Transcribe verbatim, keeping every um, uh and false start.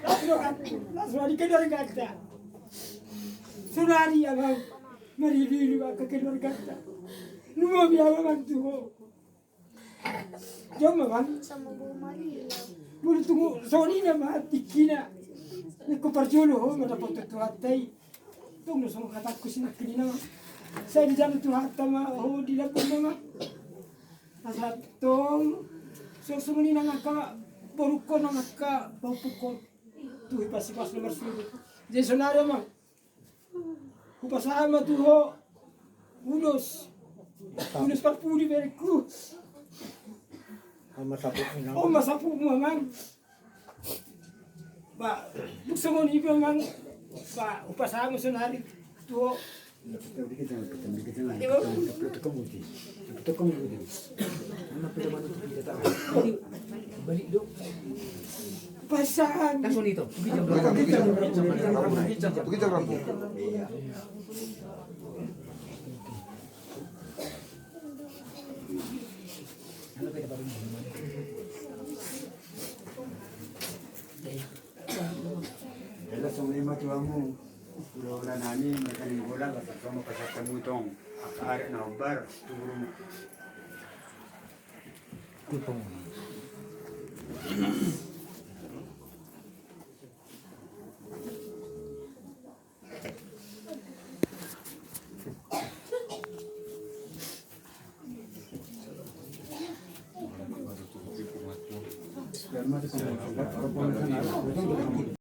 Langsung di keluargata. Saudari amang, marilu-ilu angka keluargata. Lumobi amang tu ho. Jom amang. Molo tung songon i nama tingkina. Nangkin parjolo ho mandapothon Tuhanta i. Tung do songon hatangku sinangkin i nama. Sai dijalo Tuhanta ma ho di lambungna ma. Asa tong songon i nang angka borungkon nang angka pahompungkon. Tu hipas-hipas na marsuhut. Jadi saudara ma. Hupasahat ma tu ho ulos. Ulos parpudi berengku. Oma saputmu amang. Ba, tung songon i pe amang. Ba, hupasahat ma saonari tu ho. Pasangan. Jala songon i ma tu hamu hulahula nami, marga Nainggolan, laos tong ma pasahat hamu tong angka adat na hombar tu borumu.